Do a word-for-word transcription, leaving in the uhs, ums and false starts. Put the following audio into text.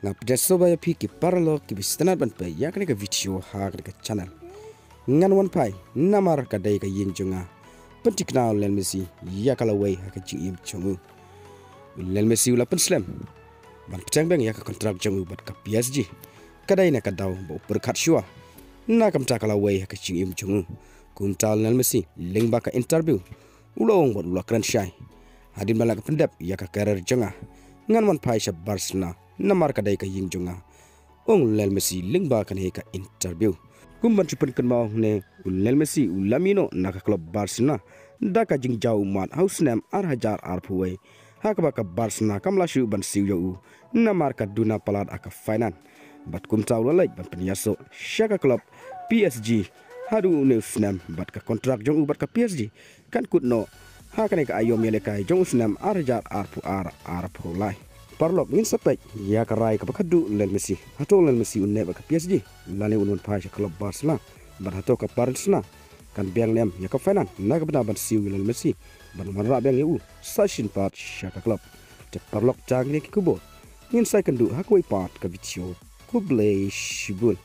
Nga pdiang sngewbha ïa phi ki paralok kiba sngewtynnat ban peit ïa kane ka video ha kane ka channel. Ngan wan phai namar ka dei ka ïing jong nga. Pynthikna u Lionel Messi ïa ka lawei ha ka jingim jong u. U Lionel Messi u la pynslem ban pynbeit biang ïa ka kontrak jong u bad ka P S G. Ka dei na ka daw ba u pyrkhat shuwa na ka bynta ka lawei ha ka jingim jong u. Kumta u Lionel Messi lyngba ka interview u la ong bad u la kren shai: Hadien ba la ka pyndep ïa ka career jong nga, ngan wan phai sha Barcelona namar ka dei ka ïing jong nga, ong u Lionel Messi lyngba kane ka interview. Kum ban shu pynkynmaw ne, u Lionel Messi u la mih noh na ka club Barcelona da ka jingjaw ummat ha u snem ar hajar arphew wei, ha kaba ka Barcelona kam lah shuh ban siew ïa u namar ka duna palat ha ka finance. Bad kumta u la leit ban pynïasoh sha ka club P S G haduh une u snem bad ka kontrak jong u bad ka P S G kan kut noh ha kane ka aïom ïalehkai jong u snem ar hajar arphew ar arphew lai. Paralok, ngin sa peit ïa ka rai kaba khadduh u Lionel Messi. Hato u Lionel Messi un neh bad ka P S G lane un wan phai sha ka club Barcelona? Bad hato ka Barcelona kan biang ne em ïa ka finance na ka bynta ban siew ïa u Lionel Messi ban wanrah biang ïa u sa shisien pat sha ka club? Te paralok, tang kine ki khubor, ngin sa ïakynduh ha kawei pat ka video. Khublei shibun.